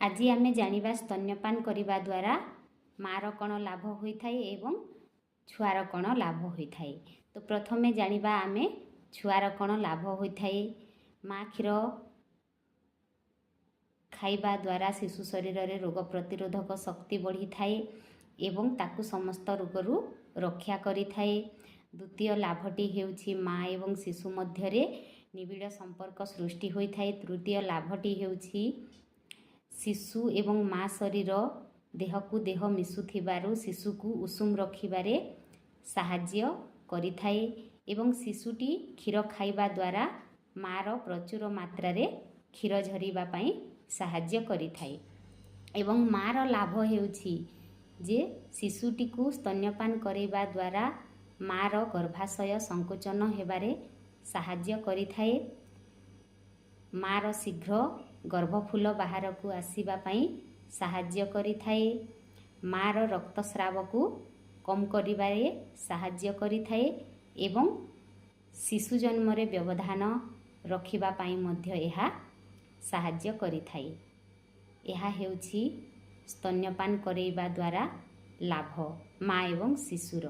ଆଜି ଆମେ ଜାଣିବା ସ୍ତନ୍ୟପାନ କରିବା ଦ୍ୱାରା ମାଆର କ'ଣ ଲାଭ ହୋଇଥାଏ ଏବଂ ଛୁଆର କ'ଣ ଲାଭ ହୋଇଥାଏ। ତ ପ୍ରଥମେ ଜାଣିବା ଆମେ ଛୁଆର କ'ଣ ଲାଭ ହୋଇଥାଏ। ମା କ୍ଷୀର ଖାଇବା ଦ୍ୱାରା ଶିଶୁ ଶରୀରରେ ରୋଗ ପ୍ରତିରୋଧକ ଶକ୍ତି ବଢ଼ିଥାଏ ଏବଂ ତାକୁ ସମସ୍ତ ରୋଗରୁ ରକ୍ଷା କରିଥାଏ। ଦ୍ୱିତୀୟ ଲାଭଟି ହେଉଛି ମା ଏବଂ ଶିଶୁ ମଧ୍ୟରେ ନିବିଡ଼ ସମ୍ପର୍କ ସୃଷ୍ଟି ହୋଇଥାଏ। ତୃତୀୟ ଲାଭଟି ହେଉଛି ଶିଶୁ ଏବଂ ମା ଶରୀର ଦେହକୁ ଦେହ ମିଶୁଥିବାରୁ ଶିଶୁକୁ ଉଷୁମ ରଖିବାରେ ସାହାଯ୍ୟ କରିଥାଏ ଏବଂ ଶିଶୁଟି କ୍ଷୀର ଖାଇବା ଦ୍ୱାରା ମାଆର ପ୍ରଚୁର ମାତ୍ରାରେ କ୍ଷୀର ଝରିବା ପାଇଁ ସାହାଯ୍ୟ କରିଥାଏ। ଏବଂ ମାଆର ଲାଭ ହେଉଛି ଯେ ଶିଶୁଟିକୁ ସ୍ତନ୍ୟପାନ କରାଇବା ଦ୍ୱାରା ମାଆର ଗର୍ଭାଶୟ ସଙ୍କୋଚନ ହେବାରେ ସାହାଯ୍ୟ କରିଥାଏ, ମାଆର ଶୀଘ୍ର ଗର୍ଭଫୁଲ ବାହାରକୁ ଆସିବା ପାଇଁ ସାହାଯ୍ୟ କରିଥାଏ, ମାଆର ରକ୍ତସ୍ରାବକୁ କମ୍ କରିବାରେ ସାହାଯ୍ୟ କରିଥାଏ ଏବଂ ଶିଶୁ ଜନ୍ମରେ ବ୍ୟବଧାନ ରଖିବା ପାଇଁ ମଧ୍ୟ ଏହା ସାହାଯ୍ୟ କରିଥାଏ। ଏହା ହେଉଛି ସ୍ତନ୍ୟପାନ କରାଇବା ଦ୍ୱାରା ଲାଭ ମା ଏବଂ ଶିଶୁର।